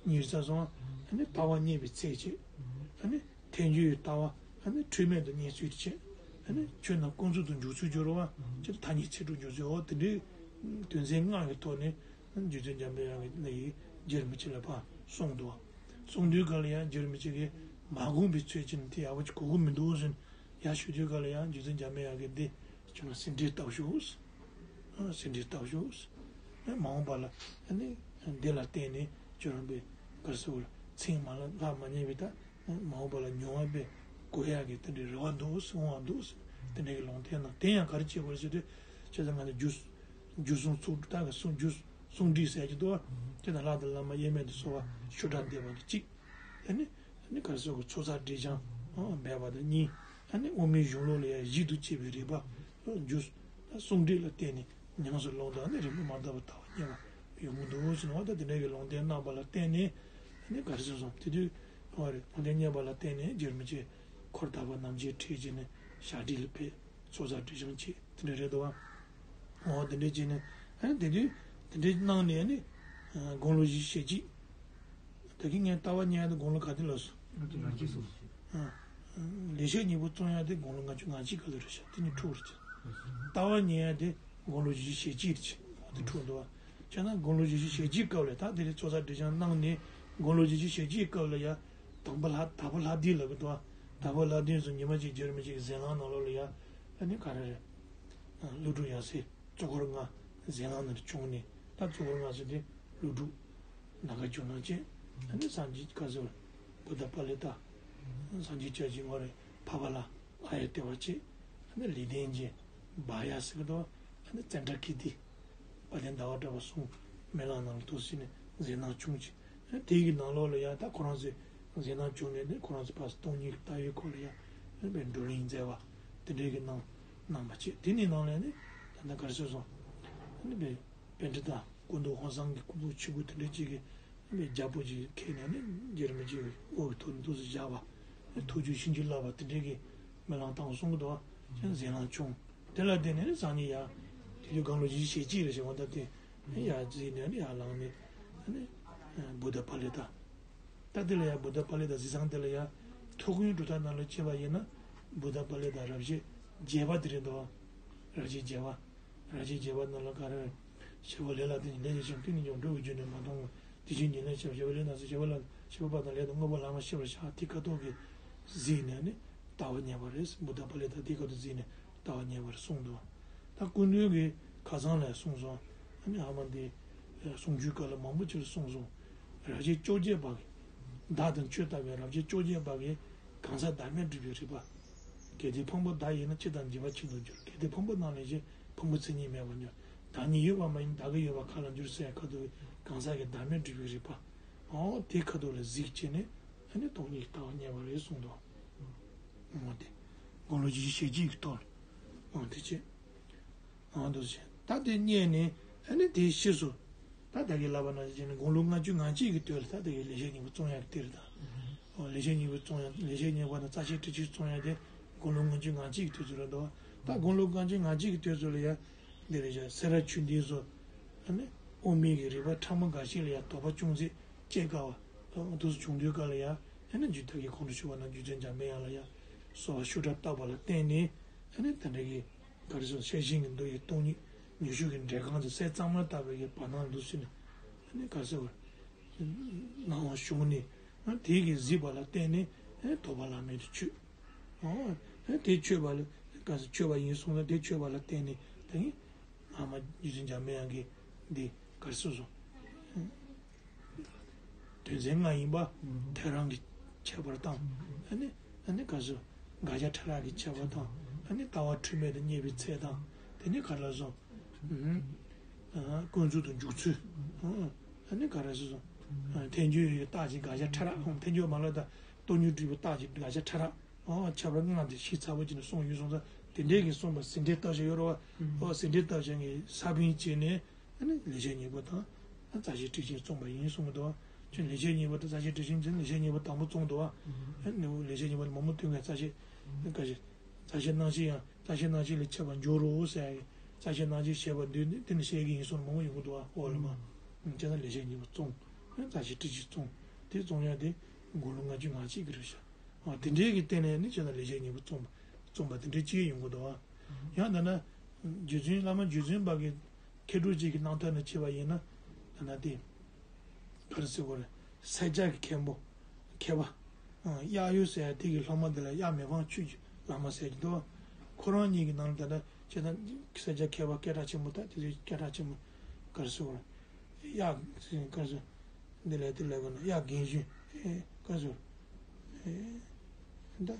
ཉེར་ཚ་སོང་ཨ་ནི་ལྟ་བ་རྙེད་པའི་ཚད་བྱེད། ཨ་ནི་ཐལ་འགྱུར་ཡི་ལྟ་བ་ཨ་ནི་འཁྲུལ་མེད་དུ་རྙེད་ཚུལ་དེ་བྱེད། ཨ་ནི་ཆོས་རྣམས་ཀུན་རྫོབ་ཏུ་འཇོག་ཚུལ་སྦྱོར་བ་ཅེས་ཐ་སྙད་ཚིག་གྲོགས་འཇོག་ཚུལ་འོ་དེ་འདྲའི་དོན་ཚན་ལྔ་གི་ཐོག་ནས་རྗེ་བཙུན་འཇམ་པའི་དབྱངས་ཀྱིས་ནི་ཡི་རྒྱལ་བའི་མི་ཆོས་ལ་ཕར་གསུངས་འདུག་གསུངས་དུས་ག་ལ་ཡང་རྒྱལ་བའི་མི་ཆོས་ཀྱིས་མ་དགོངས་པའི་ཚུལ་གྱིས་ནི་དེ་ཡག་པོ་ཅིག་གོ་གི་མི་འདུག་ཟེར་ཡར་ཞུ་དུས་ག་ལ་ཡང་རྗེ་བཙུན་འཇམ་པའི་དབྱངས་ཀྱིས་འདི་ཁྱོད་རང་ཟིན་བྲིས་བཏབ་ཤོག་ཟིན་བྲིས་བཏབ་ཤོག་མ་འོངས་པ་ལ་ནི་འདི་ལ་བརྟེན་ནས་ཁྱོད་རང་པའི་ག་རེ་ཟེར་དགོས་རེད། ཚེ་མ་ལ་ལྷག་མ་ཉེས་པའི་ད་མ་འོངས་པ་ལ་མྱོང་བ་པའི་གོ་ཡག་གི་དེ་འདྲའི་རེ་བ་འདུག་འོང་བ་འདུག་དེ་འདྲའི་གི་ལུང་བསྟན་གནང་། དེ་ཡང་ག་རེ་བྱེད་དགོས་རེད་ཟེར་དུས་བྱས་ཙང་ང་ཚོ་རྒྱུ་རྒྱུ་གསུང་ཚོགས་དྲུག་ད་གི་གསུང་རྒྱུ་གསུང་འདྲིས་ཟེར་གྱི་འདུག་དེ་དང་ལྷ་དང་བླ་མ་དབྱེར་མེད་དུ་གསོལ་བ་ཤོག་གྲངས་བསྡེབས་པ་དང་གཅིག་ཨ་ནི་ཨ་ནི་ག་རེ་ཟེར་དགོས། ཚོགས་བསགས་སྒྲིབ་སྦྱང་འབད་པ་དང་གཉིས། ཨ་ནི་དབུ་མའི་གཞུང་ལུགས་ལ་ཡང་གཞི་དུ་བྱས་པའི་རིག་པ་རྒྱུ་གསུང་འདྲིས་ལ་བརྟེན་ནས་ཉམས་སུ་བླངས་དང་ཨ་ནི་རིམ་པ་མ་དག་པ་ལྟ་བ་རྙེད་པ་ཡོང་གི་འདུག་ཟེར་ནས་འོ་ད་དེ་འདྲ་གི་ལུང་བསྟན་གནང་བ་ལ་བརྟེན་ནས་ཨ་ནི་ག་རེ་ཟེར་སོང་དེ་དུས་འོ་རེད། ལུང་བསྟན་རྙེད་པ་ལ་བརྟེན་ནས་རྒྱལ་བའི་མི་ཆོས་འཁོར་དག་པ་རྣམས་ཀྱི་ཁྲིད་བྱས་ནས་ཞབས་སྟེགས་ལ་ཕེབས། ཚོགས་བསགས་སྒྲིབ་སྦྱང་བྱེད་དེ་འདྲ་རེད་དོ། འོ་དེ་འདྲ་བྱས་ནས་ཨ་ནི་དེ་དུས་དེ་འདྲ་གནང་ནས་ཨ་ནི་དགུང་ལོ་བཞི་བཅུ་ཞེ་གཅིག་ད་གིན་ངས་ལྟ་བ་རྙེད་ཡ་དེ་དགུང་ལོ་ག་དུས་ལབ་སོང་། ང་ཚོ་ང་ཚོ་སོང་། ལེགས་བཤད་སྙིང་པོ་བཙོང་ཡ་དེ་དགུང་ལོ་ལྔ་བཅུ་ང་གཅིག་སྐབས་ལ་རེད་ཤག་དེ་ནི་འཁྲུག་རེད། ལྟ་བ་རྙེད་ཡ་དེ་དགུང་ལོ་བཞི་བཅུ་ཞེ་གཅིག་རེད། འོ་དེ་འཁྲུག་འདུག་བ། བྱས་ན་དགུང་ལོ་བཞི་བཅུ་ཞེ་གཅིག་སྐབས་ལ་ད་དེ་རིང་ཚོགས་བསགས་སྒྲིབ་སྦྱང་གནང་ནས་དགུང་ལོ་བཞི་བཅུ་ཞེ་གཅིག་སྐབས་ལ་ཡ་དང་པོ་ལྷ་དྭགས་པོ་ལྷ་ལྡན་ལབ་གི་འདུག་བ། དྭགས་པོ་ལྷ་ལྡན་ཚོ་ཉི་མ་གཅིག་རྒྱལ་བའི་མི་ཆོས་ཀྱི་ཟན་ལམ་ནང་ལོགས་ལ་ཡ་ཨ་ནི་ག་རེ་རེད། ཀླུ་སྒྲུབ་ཡབ་སྲས་གཙོ་འཁོར་ལྔ་ཟན་ལམ་ནང་བྱུང་ནས་ད་གཙོ་འཁོར་ལྔ་ཟེར་དེ་ཀླུ་སྒྲུབ་ནཱ་ག་ཇོ་ནང་བཅས་ཨ་ནི་སངས་རྒྱས་བཀའ་ཟུར་བུདྡྷ་པཱ་ལི་ཏ་སངས་རྒྱས་བཅས་ཀྱི་ངོ་རེ་འཕགས་པ་ལ་ཨཱརྱ་དེ་བ་བཅས་ཨ་ནི་ལེགས་ལྡན་འབྱེད་བྷ་ཡ་ཟེར་གི་འདུག་ཨ་ནི་ཙནྡྲ་ཀིརྟི་དཔལ་ལྡན་ཟླ་བ་གྲགས་པ་གསུམ་སྨོན་ལམ་ནང་ལ་ཐུགས་སྲས་ནས་ཟན་ལམ་བྱུང་ཅིག་དེ་གི་ནང་ལོགས་ལ་ཡང་ད་ཁོ་རང་ཚོས་ཟན་ལམ་བྱུང་ནས་ནི་ཁོ་རང་ཚོ་ཕར་སྟོང་ཉིད་ལྟ་བའི་སྐོར་ལ་ཡང་ནི་བའི་བགྲོ་གླེང་མཛད་པ་དེ་འདྲའི་གི་གནང་གནང་བ་བྱས། དེ་ནས་ནང་ལ་ནི་ད་ལྟ་ག་རེ་ཟེར་སོང་ནི་བའི་པཎྜི་ཏ་སྐུ་མདོག་ཧོར་གསང་གི་སྐུ་མདོག་ཆེ་པོ་དེ་འདྲའི་ཅིག་གི་ནི་བའི་རྒྱལ་པོ་ཅིག་ཁྱེར་ནས་ནི་རྒྱལ་མི་ཅིག་འོག་གི་ཐོག་ནས་འདུག་སེ་བཞག་པ་ནི་ཐུགས་རྒྱུད་བྱིན་གྱིས་བརླབས་པ་དེ་འདྲའི་གི་སྨོན་ལམ་བཏང་གསུང་གི་འདུག་བ། ཅན་ཟན་ལམ་བྱུང་། དེ་ལ་བརྟེན་ནས་ནི་སང་ཉིན་ཡང་དེ་དུས་སྒང་ལོ་བཞི་བཅུ་ཞེ་གཅིག་རེད་ཞེས་འོ་ད་དེ་ནི་ཡར་གཟིགས་ནས་ནི་ཡར་ལངས་ནས་ནི་བུདྡྷ་པཱ་ལི་ཏ། ད་དེ་ལ་ཡང་བུདྡྷ་པཱ་ལི་ཏ་གཟིགས་སྟངས་དེ་ལ་ཡང་ཐུགས་དཀོན་གྲུབ་མཐའ་ནང་ལ་བྱས་པ་ཡིན་ན་བུདྡྷ་པཱ་ལི་ཏ་རབ་བྱེད་བརྒྱད་པ་དེ་རེད་འདུག་རབ་བྱེད་བརྒྱད་པ། རབ་བྱེད་བརྒྱད་པ་ནང་ལ་ག་རེ། ཞི་བ་ལས་ལ་བརྟེན་ནས་ལས་ཀྱི་ཆེན་ཀུན་ནས་ཀྱང་འགྲོ་བའི་རྒྱུ་ནི་མ་གཏོང་ངོ་། དེ་བཞིན་ཉེར་ལེན་ཞི་བ་ལས་ན་ཞི་བ་ལ་ཞི་བ་པ་དང་ལས་དང་མངོན་པ་ལམ་ཤེས་པར་བྱ། དེ་ཁ་ཐོག་གི་གཟིགས་ནས་ནི་ལྟ་བ་རྙེད་པ་རེད། བུདྡྷ་པཱ་ལི་ཏ་དེ་ཁ་ཐོག་གཟིགས་ནས་ལྟ་བ་རྙེད་པར་གསུངས་འདུག་ད་སྐུ་མདུན་གྱིས་ཁ་སང་ལ་གསུངས་སོང་། ཨ་ནི་ཨ་མ་འདི་གསུང་ཆོས་སྐབས་ལ་མང་པོ་ཅིག་གསུངས་སོང་། རབ་བྱེད་བཅོ་བརྒྱད་པ་གི་བདག་དང་ཆོས་ལྟ་བའི་རབ་བྱེད་བཅོ་བརྒྱད་པ་གི་གང་ཟག་བདག་མེད་སྒྲུབ་པའི་རིགས་པ། གལ་ཏེ་ཕུང་པོ་བདག་ཡིན་ན་སྤྱི་དང་འཇིག་པ་ཆེད་དུ་འགྱུར། གལ་ཏེ་ཕུང་པོ་རྣམས་ལས་གཞན་ཕུང་པོ་མཚན་ཉིད་མེད་པར་འགྱུར། བདག་ཉིད་ཡོད་པ་མ་ཡིན་བདག་གི་ཡོད་པ་གང་ལ་འགྱུར་ཟེར་ཁ་ཐུག་གང་ཟག་གི་བདག་མེད་སྒྲུབ་པའི་རིགས་པ། འོ་དེ་ཁ་ཐུག་ལ་གཟིགས་བྱས་ནས་ཨ་ནི་སྟོང་ཉིད་ལྟ་བ་རྙེད་པ་རེད་གསུངས་འདུག་འོ་དེ་དགུང་ལོ་བཞི་བཅུ་ཞེ་གཅིག་གི་ཐོག་ལ་འོ་དེ་བྱས། འོ་འདུག་ཟེར། ད་དེ་རྙེད་ནས་ཨ་ནི་དེའི་ཕྱིས་སུ་ད་ད་གིན་ལབ་པ་ནང་བཞིན་དགུང་ལོ་ལྔ་བཅུ་ང་གཅིག་གི་དུས་ལ་ད་ད་གིན་ལེགས་བཤད་སྙིང་པོ་བཙོང་ཡག་གི་དུས་རེད་ད། འོ་ལེགས་བཤད་སྙིང་པོ་བཙོང་ཡག་ལེགས་བཤད་སྙིང་པོ་དང་རྩ་ཤེ་ཊཱིཀ་ཆར་བཙོང་ཡག་དེ་དགུང་ལོ་ལྔ་བཅུ་ང་གཅིག་གི་དུས་ཚོད་རེད་འདུག་ད་དགུང་ལོ་ལྔ་བཅུ་ང་གཅིག་གི་དུས་ཚོད་ལ་ཡ་འདི་རེད་ཤག་སེ་ར་ཆོས་སྡིངས་སུ་ཨ་ནི་དབུ་མའི་གི་རིགས་པ་ཕྲ་མོ་འགའ་ཞིག་ལ་ཡ་དོགས་པ་ཅུང་ཟད་སྐྱེ་དཀའ་བ་འདུག་སེ་བྱུང་དུས་སྐབས་ལ་ཡ་ཨ་ནི་རྒྱུད་ཐབས་ཀྱི་ཁོང་ཁྲོ་ཆུ་བ་ན་རྒྱུ་མཚན་འཇམ་པའི་དབྱངས་ལ་ཡ་གསོལ་བ་ཤུགས་དྲག་བཏབ་པ་ལ་བརྟེན་ནས་ཨ་ནི་དེ་འདྲ་གི་ག་རེ་ཟེར་ཤེར་ཕྱིན་གྱི་མདོ་ཡི་སྟོང་ཉིད་ཉི་ཤུ་གི་འགྲེལ་ཁང་དུ་གསེར་གཙང་མར་བཏབ་པའི་གི་བར་སྣང་འདུག་ཟེར་ནས་ཨ་ནི་ག་རེ་ཟེར་བ་སྣང་བ་བྱུང་ནས་ཨ་དེ་གི་གཟིགས་པ་ལ་བརྟེན་ནས་ ཨེ་ཐོབ་པ་བླ་མེད་དུ་མཆོད། ཨོ། ཨེ་དེ་མཆོད་པ་ལ་ག་ས་མཆོད་པ་ཡིན་གསུངས་ན་དེ་མཆོད་པ་ལ་བརྟེན་ནས་དེ་ངས་ཨ་མ་རྗེ་བཙུན་འཇམ་དཔལ་དབྱངས་ཀྱིས་འདི་ག་རེ་གསུངས་སོང་། དོན་ཚན་ལྔ་ཡིན་པ། ཐལ་རང་གི་ཁྱད་པར་དང་། ཨ་ནི་ཨ་ནི་ག་ས་དགག་བྱ་ཕྲ་རགས་ཀྱི་ཁྱད་པར་དང་། ཨ་ནི་ལྟ་བ་འཁྲུལ་མེད་དུ་རྙེད་པའི་ཚད་དང་། དེ་ནི་ག་རེ་ལབ་སོང་། ཨ་ཀུན་རྫོབ་ཏུ་འཇུག་ཚུལ། ཨ་ནི་ག་རེ་ཟེར་སོང་། ཐལ་འགྱུར་ཡི་རྟགས་ཀྱི་དགག་བྱ་ཕྲ་རགས། ཐལ་འགྱུར་མ་ལབ་ད་སྟོང་ཉིད་སྒྲུབ་པའི་རྟགས་ཀྱི་དགག་བྱ་ཕྲ་རགས། ཨོ་ཁྱད་པར་ལྔ་དེ་ཞིབ་ཚགས་པོ་བྱས་ནས་གསུངས་ཡོད་སོང་ཙང་། དེ་འདྲས་ཀྱིས་གསུངས་པ་ཟིན་བྲིས་བཏབ་བཞག་ཡོད་རེད་བ། ཨོ་ཟིན་བྲིས་བཏབ་བཞག་ངས་ས་བོན་བྱས་ནས། ཨ་ནི་ལེགས་བཤད་སྙིང་པོ་དང་། རྩ་ཤེ་ཊཱིཀ་ཆེན་བརྩམས་པ་ཡིན་གསུངས་གི་འདུག་བ། ཁྱོད་ལེགས་བཤད་སྙིང་པོ་དང་རྩ་ཤེ་ཊཱིཀ་ཆེན་ཅན་ལེགས་བཤད་སྙིང་པོ་དང་པོ་བརྩམས་འདུག་བ། ཨ་ནི་ལེགས་བཤད་སྙིང་པོ་མང་པོ་ཐོན་མཁན་རྩ་ཤེ། ཨ་ནི་ག་ཤེ། རྩ་ཤེ་སྣང་བཞི་ཡང་རྩ་ཤེ་སྣང་བཞི་ལས་ཁྱད་པར་འཇོག་རོགས་ཟེར་ཡ་གི། རྩ་ཤེ་སྣང་བཞི་བཤད་པ་འདི་ནི་དེ་ནི་བཤད་ཀྱི་ཡིན་གསུངས་མང་པོ་ཡོང་གི་འདུག་བ། འོ་ལ་མ། ཨ་ནི་ཁྱེད་རང་ལེགས་བཤད་སྙིང་པོ་བརྩམས། ཨ་ནི་རྩ་ཤེ་ཊཱིཀ་ཆེན་བརྩམས། དེ་བརྩམས་ཡ་དེ་དགུང་ལོ་ལྔ་བཅུ་ང་གཅིག་གི་རེད་ཤག་ཨ་དེ་འདྲའི་གི་སྟེང་ནས་ནི་ཁྱེད་རང་ལེགས་བཤད་སྙིང་པོ་བརྩམས་པ་བརྩམས་པ་དེ་འདྲའི་ཅིག་ཡོང་གི་འདུག་བ། ཡང་ད་ན། རྗེ་བཙུན་བླ་མ་རྗེ་བཙུན་པ་གི་མཁས་གྲུབ་ཅིག་གི་རྣམ་ཐར་ནས་བྱས་པ་ཡིན་ན། ད་ན་དེ། ག་རེ་ཟེར་དགོས་རེད། སེར་སྐྱ་གི་མཁན་པོ། མཁས་པ། ཨ་གཡག་གཡོན་ཟེར་ཡ་དེ་གི་སློབ་མ་དེ་ལ་གཡག་མི་ཕམ་ཆོས་ཀྱི་བླ་མ་ཟེར་གྱི་འདུག་ཁོ་རང་གཉིས་ཀྱི་ནང་ལ་ད་ལྟ་ཁྱེད་ད་སེར་སྐྱ་མཁས་པ་སྐད་གྲགས་ཆེན་པོ་ད་དེ་ཚོའི་སྐད་གྲགས་ཆེན་པོ། ག་རེ་ཟེར་དགོས་རེད། གཡག་ག་རེ་ཟེར། འདི་ལས་དེ་ལས་ག་ན་གཡག་རྒན་གཞོན། ཨེ་ག་རེ་ཟེར། ཨེ་ད།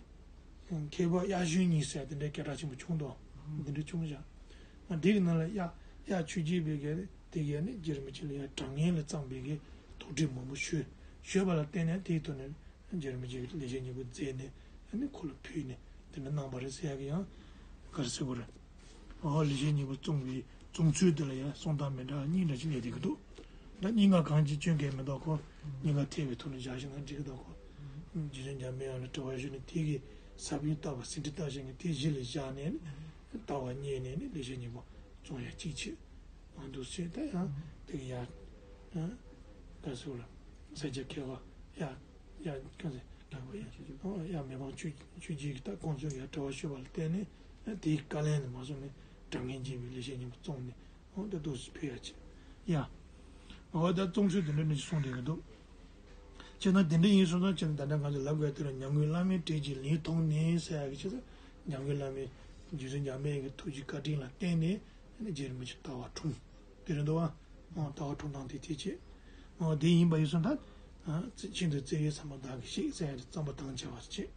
མཁས་པ་གཡག་གཞོན་གཉིས་ཟེར་དེ་འདྲའི་སྐད་གྲགས་ཆེན་པོ་བྱུང་འདུག་འདི་འདྲ་བྱུང་བཞག་ང་འདི་གི་ནང་ལ་གཡག་གཡག་ཆོས་རྗེ་བའི་གི་དེ་གི་ནི་རྗེ་རིན་པོ་ཆེ་ལ་ཡང་དྲང་ངེས་ལ་བརྩམས་པའི་གི་དོགས་འདྲི་མང་པོ་ཞུས། ཞུས་པ་ལ་བརྟེན་ནས་དེའི་ཐོག་ནས་རྗེ་རིན་པོ་ཆེ་གི་ལེགས་བཤད་སྙིང་པོ་མཛད་ནས་ཨ་ནི་ཁོ་ལ་ཕུལ་ནས་དེ་འདྲ་གནང་བ་རེད་ཟེར་ཡ་གི་ཡང་ག་རེ་ཟེར་དགོས་རེད། ཨོ་ལེགས་བཤད་སྙིང་པོ་བརྩམས་པའི་བརྩམས་ཚུལ་དེ་ལ་ཡང་གསུང་སྟངས་མི་འདྲ་བ་གཉིས་འདྲ་ཅིག་སླེབས་བསྡད་ཀྱི་འདུག་ད་གཉིས་ཀ་གང་ཅིག་སྐྱོན་གང་མི་འདུག་གོ། གཉིས་ཀ་འཐད་པའི་ཐོག་ནས་བཞག་ཤེས་ན་འགྲིག་གི་འདུག་གོ། རྗེ་བཙུན་འཇམ་དཔལ་དབྱངས་ལ་དྲི་བ་ཞུས་ནས་དེ་གི་ས་བོན་བཏབ་པ་ཟིན་བྲིས་བཏབ་བཞག་ནས་དེ་གཞི་ལ་བཞག་ནས་ནི་ལྟ་བ་རྙེད་ནས་ནི་ལེགས་བཤད་སྙིང་པོ་བརྩམས་ཡ་གཅིག་བྱས། ཨ་འདུག་སེ་ད་ཡང་དེ་གི་ཡ། ཨ་ག་ཟེར་བ་ལ་ས་སྐྱ་མཁས་པ་ཡ། ཡ་ག་ཟེར་མཁས་པ་ཡ། ཨོ་ཡ་མི་ཕམ་ཆོས་ཆོས་རྗེ་གི་ད་དཀོན་མཆོག་ཡ་དྲི་བ་ཞུས་པ་ལ་བརྟེན་ནས་ཨ་དེའི་བཀའ་ལན་ནི་མ་སོང་ནས་དྲང་ངེས་འབྱེད་པའི་ལེགས་བཤད་སྙིང་པོ་བརྩམས་ནས། འོ་ད་འདུག་སེ་ཕུལ་ཡ་བྱེད། ཡ། འོ་ད་བརྩམས་ཚུལ་དེ་འདྲ་ནི་གསུངས་བསྡད་ཀྱི་འདུག་བྱས་ན་དེ་འདྲ་ཡིན་སོང་ཙང་བྱས་ན་ད་ལྟ་ང་ཚོ་ལབ་དགོས་དེ་ལ་ཉམས་མགོན་བླ་མའི་གྲལ་གྱི་ལན་ཐོགས་ནས་ཟེར་ཡ་གི་ཆེད་དུ་ཉམས་མགོན་བླ་མའི་རྗེ་བཙུན་འཇམ་དཔལ་གྱི་ཐུགས་ཀྱི་བཀའ་དྲིན་ལ་བརྟེན་ནས་ཨ་ནི་རྗེ་རིན་པོ་ཆེ་ལྟ་བ་འཁྲུངས། དེ་རེད་འདུག་བ། ཨང་ལྟ་བ་འཁྲུངས་སྟངས་དེ་དེ་བྱས། ཨང་དེ་ཡིན་པ་ཡིན་སོང་ད། ཨང་ཤིན་ཏུ་བརྩེ་བའི་བསམ་པ་བདག་གིས་ཤེས་ཟེར་ཡ་དེ་བརྩམ་པ་དང་བཅས་པ་བྱས།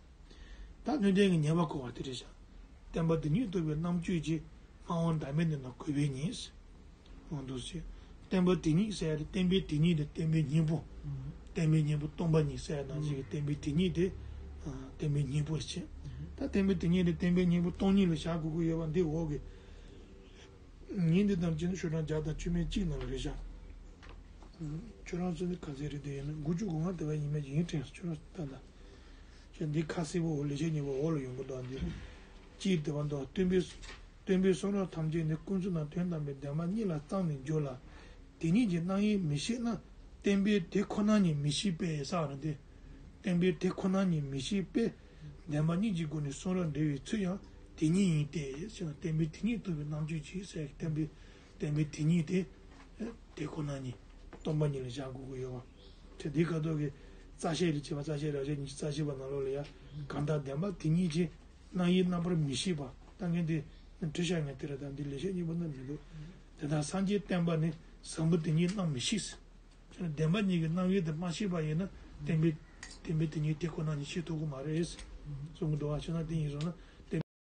ད་སྣོད་ལྡན་གྱི་ཉེས་པ་འཁོར་བ་དེ་རེད་བཞག་བསྟན་པ་དེ་ཉིད་རྟོགས་པའི་རྣམ་དཔྱོད་ཀྱིས། སྨྲ་བ་བདག་མེད་འདི་ན་གུས་པས་ཉོན། འོ་འདུག་སེ། བསྟན་པ་དེ་ཉིད་ཟེར་ཡ་དེ་བསྟན་པའི་དེ་ཉིད་དེ་བསྟན་པའི་སྙིང་པོ། བསྟན་པའི་སྙིང་པོ་སྟོང་པ་ཉིད་ཟེར་ཡ་ནང་བཞིན་གྱི་བསྟན་པའི་དེ་ཉིད་དེ། ཨ་བསྟན་པའི་སྙིང་པོ་ཞེས། ད་བསྟན་པའི་དེ་ཉིད་དེ་བསྟན་པའི་སྙིང་པོ་སྟོང་ཉིད་ལ་བཞག་དགོས་ཀྱི་ཡོད་པ་འདི་འོག་གི། ཉིན་འདི་དང་གཅིག་ནི་ཤོག་གྲངས་བརྒྱ་དང་བཅུ་མེད་གཅིག་ནང་ལ་རེད་བཞག་ཁྱོད་རང་ཚོ་ནི་ག་ཚད་རེད་དེ་ཡིན་ན་དགུ་བཅུ་གོ་ལྔ་དེ་བ་ཡིན་མེད་ཀྱི་ཡིན་དྲན་ཁྱོད་རང་ལྟ་ད། ཁྱོད་འདི་ཁ་གསལ་པོ་འོ་ལེགས་བཤད་སྙིང་པོ་འོག་ལ་ཡོང་གི་འདུག་འདི་རེད། གཅིག་དེ་བ་འདུག་སྟོན་པའི་སྟོན་པའི་གསུང་རབ་ཐམས་ཅད་ནི་ཀུན་རྫོབ་དང་དོན་དམ་པའི་བདེན་པ་གཉིས་ལ་བརྩམས་ནས་བརྗོད་ལ། དེ་གཉིས་ཀྱི་རྣམ་དབྱེ་མི་ཤེས་ན། བསྟན་པའི་དེ་ཁོ་ན་ཉིད་མི་ཤེས་པས་ཟེར་བ་རེད་དེ། བསྟན་པའི་དེ་ཁོ་ན་ཉིད་མི་ཤེས་པས། བདེན་པ་གཉིས་ཀྱི་སྒོ་ནས་གསུང་རབ་འགྲེལ་བའི་ཚུལ་ཡང་དེ་ཉིད་ཡིན་ཏེ་ཞེ་ན། བསྟན་པའི་དེ་ཉིད་རྟོགས་པའི་རྣམ་དཔྱོད་ཀྱིས་ཟེར། བསྟན་པའི་བསྟན་པའི་དེ་ཉིད་དེ། དེ་ཁོ་ན་ཉིད་སྟོང་པ་ཉིད་ལ་བཞག་དགོས་ཀྱི་ཡོད་པ། དེ་འདི་ག་ཐོག་གི་རྩ་ཤེ་ལ་བྱེད་པ་རྩ་ཤེ་རབ་བྱེད་ཉི་ཤུ་རྩ་བཞི་པ་ནང་ལོགས་ལ་ཡང་གང་དག་བདེན་པ་དེ་ཉིད་ཀྱི་རྣམ་དབྱེ་རྣམ་པར་མི་ཤེས་པ་ལྟ་མཁན་དེ་བྲིས་བཞག་མཁན་དེ་རེད། ད་འདི་ལེགས་བཤད་སྙིང་པོ་ན་མི་འདུག་དེ་དག་སངས་རྒྱས་བསྟན་པ་ནི་ཟབ་མོ་དེ་ཉིད་རྣམ་མི་ཤེས། བདེན་པ་གཉིས་ཀྱི་རྣམ་དབྱེ་དེ་མ་ཤེས་པ་ཡིན་ན་བསྟན་པའི་བསྟན་པའི་དེ་ཉིད་དེ་ཁོ་ན་ཉིད་ཤེས་ཐུབ་ཀྱི་མ་རེད་གསུང་གི་འདུག་བ། བྱས་ན་དེ་ཡིན་སོང་ན།